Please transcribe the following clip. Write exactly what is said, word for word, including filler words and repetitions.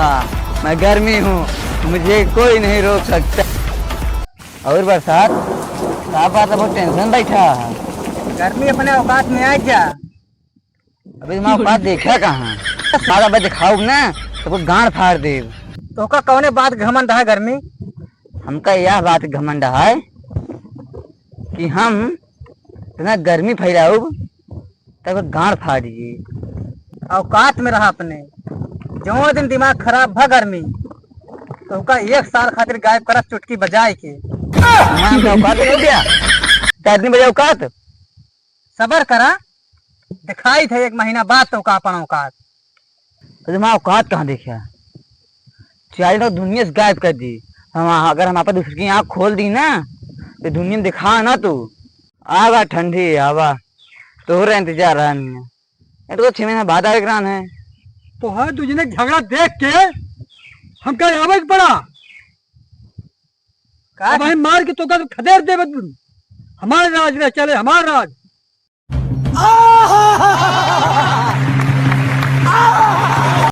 हाँ, मैं गर्मी हूँ, मुझे कोई नहीं रोक सकता। और बरसात, का बात है, बहुत tension बैठा है? गर्मी अपने औकात में आ जा। अबे, मैं औकात देखा कहाँ? सारा बस दिखाओ ना, तो गांड फाड़ देब। तोहका कौने बात घमंड है गर्मी? हमका यह बात घमंड है कि हम इतना गर्मी फैलाउब, तब गांड फाड़ जी। औकात में रहा अपने। जो दिन दिमाग खराब भा गर्मी, तोहका एक साल खातिर गायब करब चुटकी बजाए के। हाँ, तो औकात हो गया। तो आदमी बजाओ औकात। सबर करा, दिखाई थे एक महीना बाद तोहका अपन औकात। अरे, हमार औकात कहाँ देखा? चाहे तो दुनिया से गायब कर दी। हम, अगर हम आपन दूसरे की आँख खोल दी ना, तो दुनिया में दिखा ना तू। आवा ठंडी, आवा। तोहरा इंतजार रहन है। ये तो छह महीना बाद आवे के रहन है। तो है, दू जने के झगड़ा देख के हमका आवे के पड़ा। का? अब हम मार के तोका खदेड़ देबे। हमार राज रह चले, हमार राज।